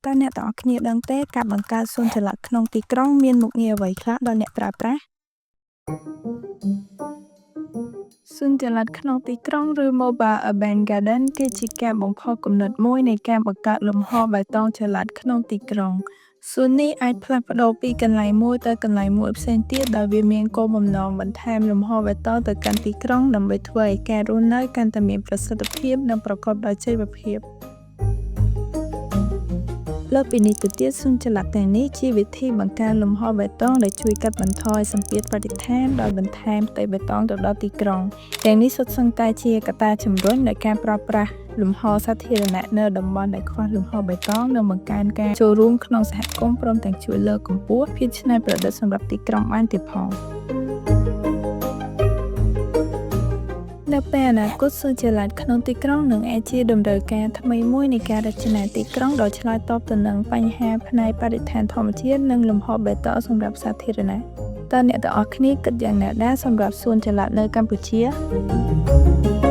តើអ្នកទាំងអស់គ្នាដឹងទេការបង្កើតសួនចល័តក្នុងទីក្រុងមានមុខងារអ្វីខ្លះដល់អ្នកប្រើប្រាស់សួនចល័តក្នុងទីក្រុងឬ Mobile Urban Garden គឺជាការបំផុសគំនិតមួយនៃការបង្កើតលំហបៃតងចល័តក្នុងទីក្រុងសួននេះអាចផ្លាស់ប្ដូរពីកន្លែងមួយទៅកន្លែងមួយផ្សេងទៀតដោយវាមានគោលបំណងបន្ថែមលំហបៃតងទៅកាន់ទីក្រុងដើម្បីធ្វើឲ្យការរស់នៅកាន់តែមានប្រសិទ្ធភាពនិងប្រកបដោយចីរភាព លើសពីនេះទៅទៀតសួនចល័តទាំងនេះជាវិធីបង្កើនលំហបៃតងដែលជួយកាត់បន្ថយសម្ពាធបរិស្ថានដោយបន្ថែមផ្ទៃបៃតងទៅដល់ទីក្រុងទាំងនេះសុទ្ធសឹងតែជាកត្តាជំរុញនៃការប្រើប្រាស់លំហសាធារណៈនៅតំបន់ដែលខ្វះលំហបៃតងនិងបង្កើនការចូលរួមក្នុងសហគមន៍ព្រមទាំងជួយលើកកម្ពស់ភាពច្នៃប្រឌិតសម្រាប់ទីក្រុងបានទៀតផង នៅពេលអនាគតសួនចល័តក្នុងទីក្រុងនឹងអាចជាតម្រូវការថ្មីមួយនៃការរចនាទីក្រុងដោយឆ្លើយតបទៅនឹងបញ្ហាផ្នែកបរិស្ថានធម្មជាតិនិងលំហបៃតងសម្រាប់សាធារណៈតើអ្នកទាំងអស់គ្នាគិតយ៉ាងណាដែរសម្រាប់សួនចល័តនៅកម្ពុជា?